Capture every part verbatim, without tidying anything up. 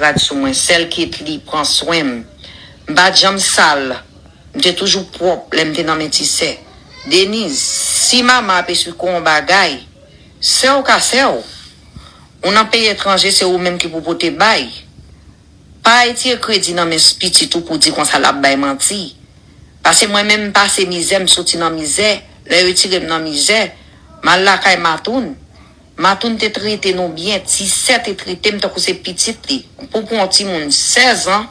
rad sou mwen. Sèl Ketly pran swen m. M pa t janm sal. M te toujou pwòp lè m te nan men ti sè. Deniz, si mama ap esplike w yon bagay, sè w ka sè w. Ou nan peyi etranje, se ou menm ki pou pote bay. Pa retire kredi nan men pitit ou pou di konsa l ap bay manti. Paske mwen menm, m pase mizè, m soti nan mizè. Lè yo retire m nan mizè, m al lakay Matoun. Matoun te trete nou byen, Ti Sè te trete m tankou se pitit li. Pou pran yon timoun sèz an,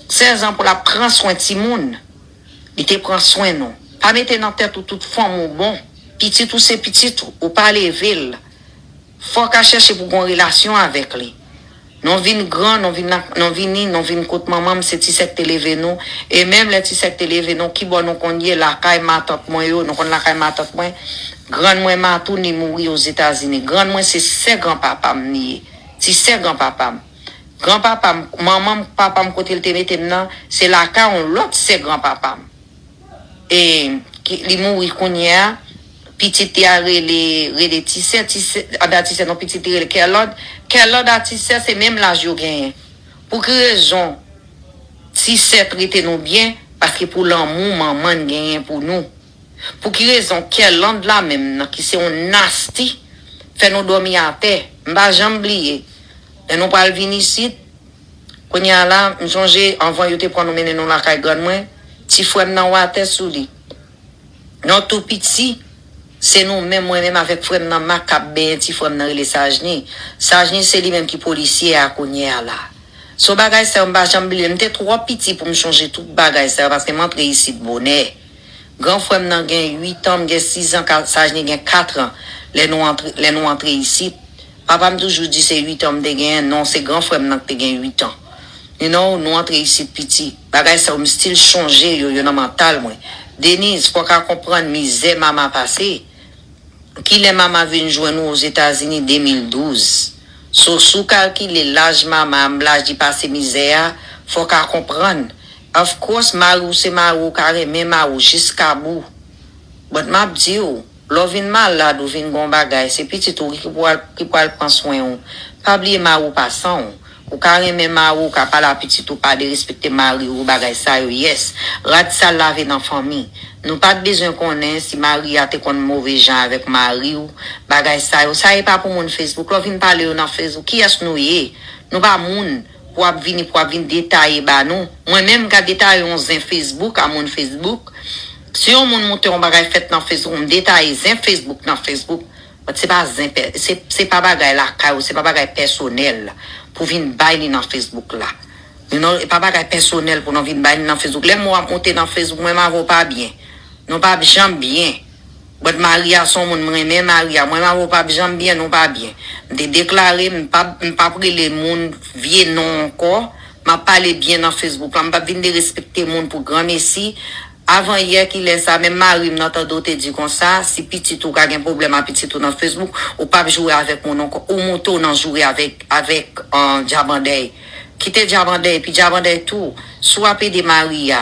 sèz an pou l ap pran swen timoun, li te pran swen nou. Pa mete nan tèt ou tout fanm ou bon. Pitit ou se pitit ou, ou pa leve l. Fò w ka chèche pou gon relasyon avèk li. Nou vin gran, nou vin, nou vini, nou vin kot manman m, se Ti Sè k te leve nou. E menm lè Ti Sè k te leve nou, kibò nou konn ye? Lakay matant mwen yo, nou konn lakay matant mwen. Grann mwen Matoun, li mouri Ozetazini. Grann mwen se sè granpapa m li ye. Ti sè granpapa m. Granpapa m, manman m, papa m kote l te mete m nan, se lakay yon lòt sè granpapa m. E, ki, li mouri kounye a. Pitit li a rele, rele Ti Sè, Ti Sè, anda Ti Sè, non, pitit li rele Kèlòd. Kèlòd a Ti Sè se menm laj yo genyen. Pou ki rezon Ti Sè trete nou byen? Paske pou lanmou manman n genyen pou nou. Pou ki rezon Kèlòd la menm nan, ki se yon nasti, fè nou dòmi atè? M pa janm bliye. Lè nou pral vin isit, kounye a la, m sonje anvan yo te pran nou mennen nou lakay grann mwen, ti frè m nan watè sou li. Nou tou piti, se nou menm, mwen menm avèk frè m nan Mak k ap benyen ti frè m nan rele Sajni. Sajni se li menm ki polisye a kounye a la. So bagay sa yo m pa janm bliye. M te twò piti pou m sonje tout bagay sa yo paske m antre isit bonè. Gran frè m nan gen uit an, m gen sis an, Sajni gen kat an lè nou antre, lè nou antre isit. Papa m toujou di se uit an m te genyen. Non, se gran frè m nan ki te gen uit an. You know, nou antre isit piti. Bagay sa yo, m still sonje yo, yo nan mantal mwen. Deniz, fò w ka konprann mizè mama pase. Kilè mama vin jwenn ou Ozetazini? De mil douz. So, si w kalkile laj mama a, laj li pase mizè a, fò w ka konprann. Of course, mari w se mari w, ou ka renmen mari w jiskabou. But m ap di w, lè w vin malad, ou vin gon bagay, se pitit ou ki pral, ki pral pran swen ou. Pa bliye mari w pa san w. Ou ka renmen mari w, ou ka pale a pitit ou, pa derespekte mari w, bagay sa yo, yes. Rad sal lave nan fanmi. Nou pa t bezwen konnen si mari a te konn move jan avèk mari w, bagay sa yo. Sa e pa pou moun Facebook. Lè w vin pale yo nan Facebook, kiyès nou ye? Nou pa moun pou ap vini, pou ap vin detaye ba nou. Mwen menm, m ka detaye yon zen Facebook a moun Facebook. Si yon moun monte yon bagay fèt nan Facebook, m detaye zen Facebook nan Facebook. But se pa zen pè-, se, se pa bagay lakay ou, se pa bagay pèsonèl pou vin bay li nan Facebook la. You know, e pa bagay pèsonèl pou nou vin bay li nan Facebook. Lè mwen ap monte nan Facebook, mwen m avè w pa byen. Nou pa janm byen. But Maria se yon moun m renmen, Maria, mwen m avè w pa janm byen, nou pa byen. M te deklare, m p ap, m p ap rele moun vye non ankò. M ap pale byen nan Facebook la. M p ap vin derespekte moun pou granmesi. Avan yè kilè sa, menm mari m nan tande w te di konsa, si pitit ou ka gen pwoblèm a pitit ou nan Facebook, ou p ap joure avèk moun ankò, ou monte w nan joure avèk, avèk, euh, Djabandèy. Kite Djabandèy, epi Djabandèy tou, si w ap ede Maria,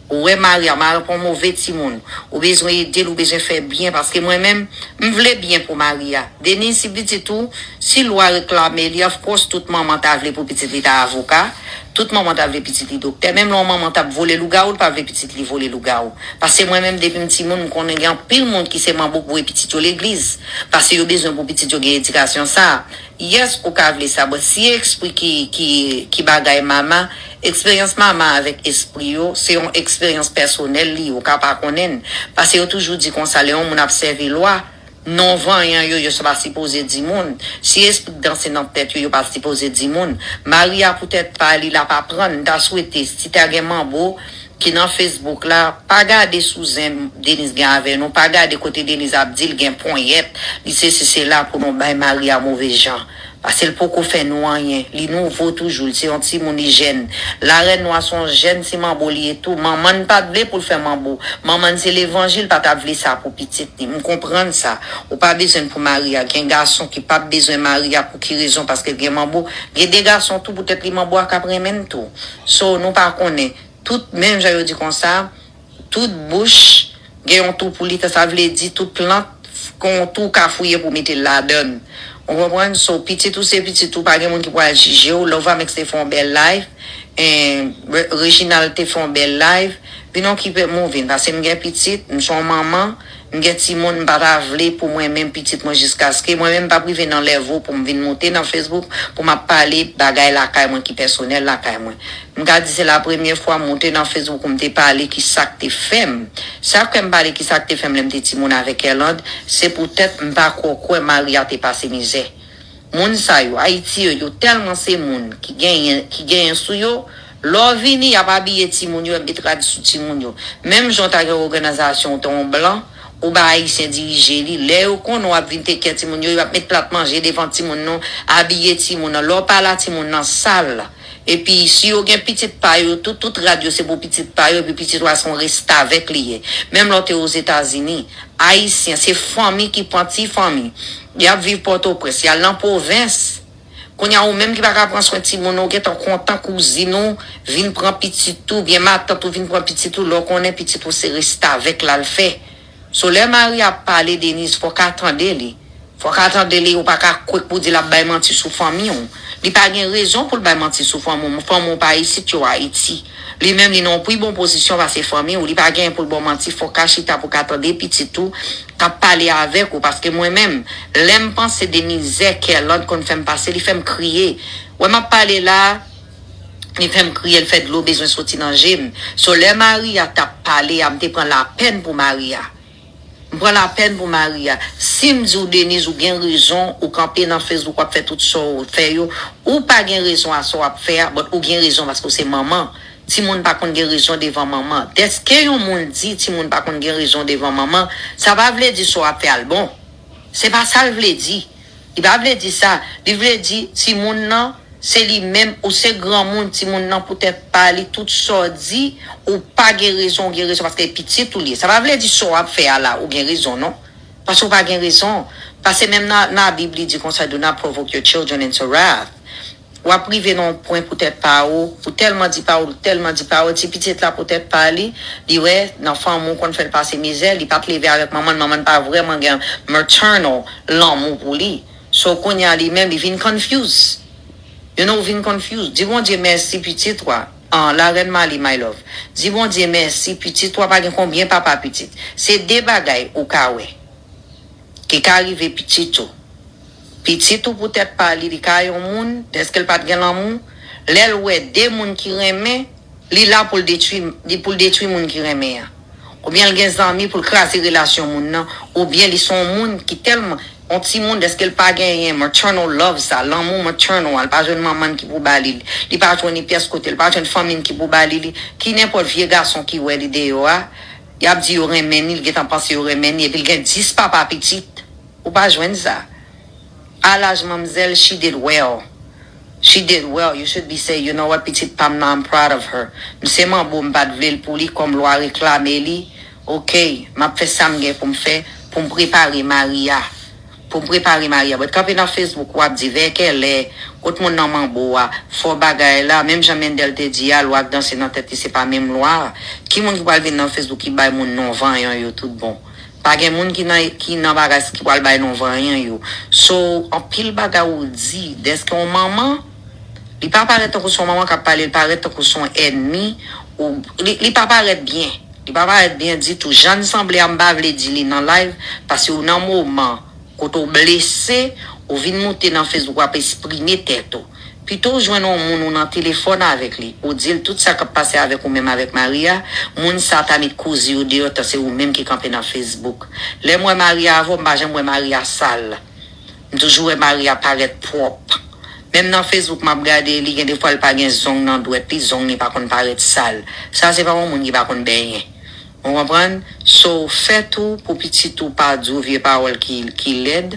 ou wè Maria, Maria pa yon move timoun, ou bezwen ede l, ou bezwen fè byen, paske mwen menm, m vle byen pou Maria. Deniz, si pitit ou, si lwa reklame li, of course, tout manman ta vle pou pitit li ta avoka, tout manman ta vle pitit li doktè. Menm lè yon manman t ap vole lougawou, l pa vle pitit li vole lougawou. Paske mwen menm, depi m timoun, m konnen gen anpil moun ki se manbo k voye pitit yo legliz. Paske yo bezwen pou pitit yo gen edikasyon sa a. Yes, ou ka vle sa, but si e espri ki, ki, ki bagay mama, eksperyans mama avèk espri yo, se yon eksperyans pèsonèl li, ou ka pa konnen l. Paske yo toujou di konsa, lè yon moun ap sèvi lwa, non vanyan yo, yo pa sipoze di moun. Si espri k danse nan tèt yo, yo pa sipoze di moun. Maria poutèt pa li, l ap aprann. M ta swete, si ta gen manbo ki nan Facebook la, pa gade sou zen Deniz gen avè nou, pa gade kote Deniz ap di l gen ponyèt, li sesi sela pou nou bay Maria move jan. Paske l poko fè nou anyen. Li nouvo toujou, li se yon timoun, li jèn. Larèn Nwa se yon jèn ti manbo li ye tou. Manman n pa t vle pou l fè manbo. Manman n se levanjil, pa t ap vle sa pou pitit li. M konprann sa. Ou pa bezwen l pou Maria. Gen gason ki p ap bezwen Maria pou ki rezon? Paske l gen manbo. Gen de gason tou, poutèt li manbo a k ap renmen l tou. So, nou pa konnen. Tout, menm jan yo di konsa, tout bouch gen yon twou pou li, sa vle di tout plant gen yon twou w ka fouye pou w mete l ladan l. Ou konprann? So, pitit ou se pitit ou, pa gen moun ki pral jije w. Lova Mix te fè yon bèl live. And Re- Reginald te fè yon bèl live. Vin okipe m ou vin. Paske m gen pitit, m se yon manman, m gen timoun, m pa ta vle pou mwen menm pitit mwen jiskaske mwen menm m pa rive nan level pou m vin moute nan Facebook pou m ap pale bagay lakay mwen ki pèsonèl lakay mwen. M ka di se la premye fwa m moute nan Facebook pou m te pale ki sa k te fè m. Sa k fè m pale ki sa k te fè m lè m te timoun avèk Erlande, se poutèt m pa ko kwè Maria te pase mizè. Moun sa yo, Ayiti yo, yo tèlman se moun ki genyen ki genyen sou yo, lè w vini, y ap abiye timoun yo, y ap met rad sou timoun yo. Menm jan w ta gen òganizasyon w te yon blan, ou bay Ayisyen dirije li, lè yo konnen w ap vin tek kè timoun yo, y ap met plat manje devan timoun nan, abiye timoun nan. Lè w pa la, timoun nan sal. Epi si yo gen pitit pa yo tou, tout rad yo se pou pitit pa yo, epi pitit ou a se yon restavèk li ye. Menm lè w te Ozetazini, Ayisyen, se fanmi ki pran ti fanmi. Y ap viv Pòtoprens, y al nan pwovens. Kounye a ou menm ki pa ka pran swen timoun ou, ou gentan kontan kouzin ou vin pran pitit ou, byen matant ou vin pran pitit ou, lè w konnen pitit ou se restavèk l al fè. So lè Maria ap pale, Denise, fò w ka tande li. Fò w ka tande li, ou pa ka kwè k pou di l ap bay manti sou fanmi w. Li pa gen rezon pou l bay manti sou fanmi w. Fanmi w pa isit, yo Ayiti. Li menm, li nan yon pi bon pozisyon pase fanmi w. Li pa genyen pou l ba w manti. Fò w ka chita pou w ka tande pitit ou k ap pale avèk ou. Paske mwen menm, lè m panse de mizè Kerlande konn fè m pase, li fè m kriye. Wè m ap pale la, li fè m kriye, l fè dlo bezwen soti nan je m. So lè Maria t ap pale a, m te pran lapèn pou Maria. M pran lapèn pou Maria. Si m di w, Denise, ou gen rezon, ou kanpe nan Facebook, w ap fè tout sa w fè yo, ou pa gen rezon a sa w ap fè a, but ou gen rezon paske w se manman. Timoun pa konn gen rezon devan manman. Dèske yon moun di timoun pa konn gen rezon devan manman, sa pa vle di sa w ap fè a l bon. Se pa sa l vle di. Li pa vle di sa. Li vle di timoun nan, se li menm, ou se granmoun, timoun nan poutèt pa li, tout sa w di, ou pa gen rezon, ou gen rezon, paske pitit ou li ye. Sa pa vle di sa w ap fè a la, ou gen rezon, non. Paske ou pa gen rezon. Paske menm nan, nan Bib, li di konsa, "Do not provoke your children into wrath." W ap rive nan yon pwen poutèt pa ou, ou tèlman di pawòl, ou tèlman di pawòl, ti pitit la poutèt pa li, li wè, nan fanmi w konn fè l pase mizè, li pa t leve avèk manman l, manman l pa vrèman gen maternal lanmou pou li. So, kounye a li menm, li vin confuse. You know, vin confuse. Di Bondye mèsi, pitit ou a. An, la rèn Mali, my love. Di Bondye mèsi, pitit ou a pa gen konbyen papa pitit. Se de bagay ou ka wè ki ka rive pitit ou. Pitit ou poutèt pa li, li ka yon moun, dèske l pa t gen lanmou. Lè l wè de moun ki renmen, li la pou l detwi, li pou l detwi moun ki renmen an. Oubyen l gen zanmi pou l kraze relasyon moun nan, oubyen li se yon moun ki tèlman, yon timoun, dèske l pa genyen maternal love sa, lanmou maternal a, l pa jwenn manman n ki pou ba li l, li pa jwenn li pyès kote, l pa jwenn fanmi n ki pou ba li li, ki nenpòt vye gason ki wè li deyò a, y ap di yo renmen li, l gentan panse yo renmen li, epi l gen dis papa pitit. Ou pa jwenn sa. A laj manmzèl, she did well. She did well. You should be say, "You know what, pitit pa m nan, I'm proud of her." M se manbo, m pa t vle l pou li, kòm lwa reklame li. Ok, m ap fè sa m gen pou m fè, pou m prepare Maria. Pou m prepare Maria. But kanpe nan Facebook, w ap di, "Vè kèlè, kot moun nan manbo a, fò bagay la." Menm jan Mendel te di a, lwa k danse nan tèt li, se pa menm lwa a. Ki moun ki pral vin nan Facebook ki bay moun non vanyan yo tout bon? Pa gen moun ki nan ki nan bagay ki pral bay non vanyan yo. So, anpil bagay ou di, dèske yon manman, li pa parèt tankou se yon manman k ap pale, li parèt tankou se yon ènmi, ou, li, li pa parèt byen. Li pa parèt byen ditou. Jan n sanble a, m pa vle di li nan live, paske ou nan moman kote w blese, ou vin moute nan Facebook, w ap eksprime tèt ou. Pito w jwenn yon moun ou nan telefòn avèk li, ou di l tout sa k ap pase avèk ou menm avèk Maria, moun sa ta met koze yo deyò tan se ou menm ki kanpe nan Facebook. Lè m wè Maria avè w, m pa janm wè Maria sal. M toujou wè Maria parèt pwòp. Menm nan Facebook, m ap gade li, gen defwa l pa gen zong nan dwèt li, zong li pa konn parèt sal. Sa se pa yon moun ki pa konn benyen. Ou konprann? So, fè tou pou pitit ou pa di w vye pawòl ki, ki lèd,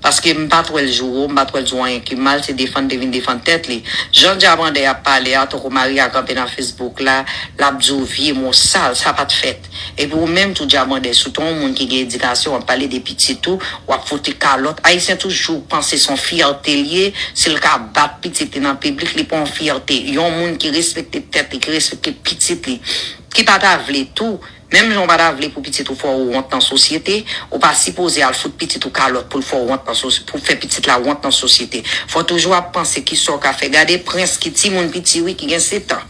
paske m pa t wè l joure w, m pa t wè l di w anyen ki mal, se defann te vin defann tèt li. Jan Djabandè ap pale a, tankou Maria kanpe nan Facebook la, l ap di w vye mo sal, sa pa t fèt. Epi ou menm tou Djabandè, si w te yon moun ki gen edikasyon, w ap pale de pitit ou, w ap foute kalòt. Ayisyen toujou panse se yon fyète l ye, si l ka bat pitit li nan piblik, li pa yon fyète. Yon moun ki respekte tèt li, ki respekte pitit li, ki pa ta vle tou, Menm jan w pa ta vle pou pitit ou fè w wont nan sosyete, ou pa sipoze al fout pitit ou kalòt pou l fè w wont nan sosyete, pou fè pitit la wont nan sosyete. Fò w toujou ap panse kisa w ka fè. Gade Prince ki timoun piti wi, ki gen sèt an.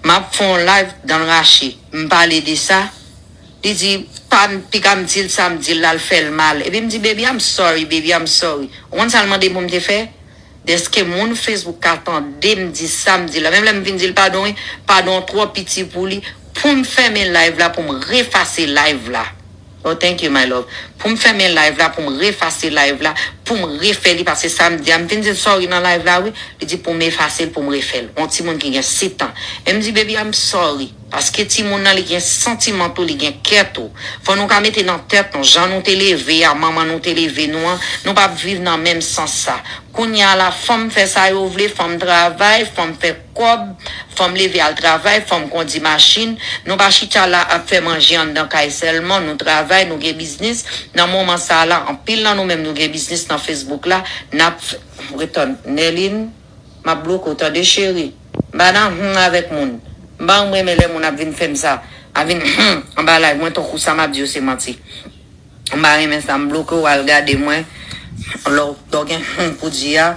M ap fè yon live dan l rache. M pale de sa. Li di, pa m, piga m di l sa m di l la, l fè l mal. Epi m di, baby, I'm sorry, baby, I'm sorry. Ou konn sa l mande pou m te fè? Dèske moun Facebook ka tande m di sa m di la. Menm lè m vin di l padon, wi, padon twò piti pou li. Pou m fèmen live la, pou m refase live la. Oh, thank you, my love. Pou m fèmen live la, pou m refase live la, pou m refè li, paske sa m di a, m vin di l sorry nan live la, wi. Li di pou m efase l, pou m refè l. Yon timoun ki gen sèt an. E m di, baby, I'm sorry. Paske timoun nan, li gen santiman tou, li gen kè tou. Fò nou ka mete nan tèt nou, jan nou te leve a, manman nou te leve nou an, nou p ap viv nan menm sans sa. Kounye a la, fanm fè sa yo vle, fanm travay, fanm fè kòb, fanm leve al travay, fanm kondi machin. Nou pa chita la ap fè manje anndan kay sèlman, nou travay, nou gen biznis. Nan moman sa la, anpil nan nou menm nou gen biznis nan Facebook la, n ap f-, return. Nerline, m ap bloke w, tande cheri. M pa nan hmm avèk moun. M pa renmen lè moun ap vin fè m sa. Ap vin hmm anba live mwen, tankou sa m ap di yo se manti. M pa renmen sa, m bloke w, al gade mwen. Lè w, lè w gen hmm pou di a,